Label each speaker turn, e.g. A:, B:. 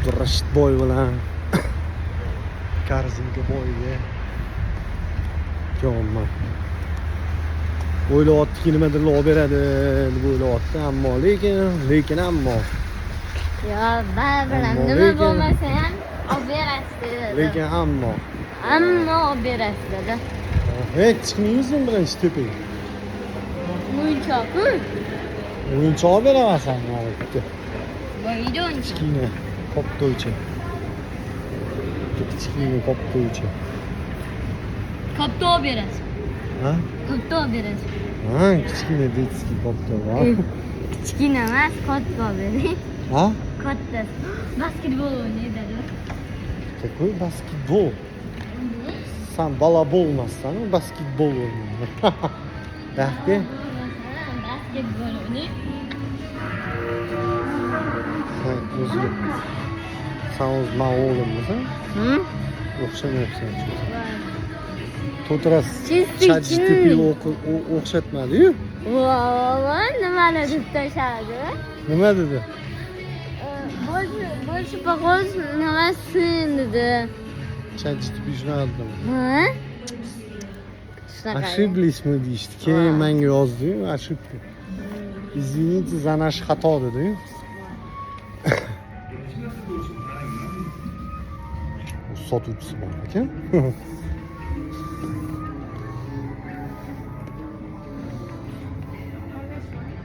A: Abdurashid boy bilan Korzinka boyga kelyapman. O'ylayaptiki, nimadirlar olib beradi deb o'ylayapti, ammo lekin ammo
B: Yo, baribir ham
A: Ammo
B: nima
A: lekin-
B: bo'lmasa ham olib berasiz dedi.
A: Lekin ammo.
B: Ammo olib berasiz dedi.
A: Hey, chiqmaymizmi birinchi tepaga?
B: O'yinchoq-ku.
A: O'yinchoq olib beraman sanga bitta.
B: Bo'lmaydi o'yinchoq.
A: Kichkina koptovcha. Bitta kichkina koptovcha.
B: Katta olib berasiz.
A: Ha?
B: Katta olib berasiz.
A: Ha, kichkina детский koptov.
B: Kichkina emas, katta olib bering.
A: Ha?
B: Katta. Basketbol o'ynaydi.
A: Какой баскетбол? San балабол emassan, basketbol o'ynaydi. Rahbi,
B: Basketbol o'ynaydi.
A: Sen o'zi san o'zi man o'g'limmisan?
B: Hı?
A: O'xshamayapsan chunki. To'rt раз
B: Чистый
A: ChatGPT
B: chin.
A: O'xshatmadi-yu.
B: Vo, nimani deb tashladi?
A: Nima dedi?
B: Больше похож на вас сын dedi.
A: ChatGPT shunaqa dedimi?
B: Ha? Shunaqa.
A: Ошиблись мы deyishdi. Keyin
B: Ha.
A: menga yozdi-yu, ошибка. Извините за наш xato dedi-yu. Sotuvchisi bor ekan.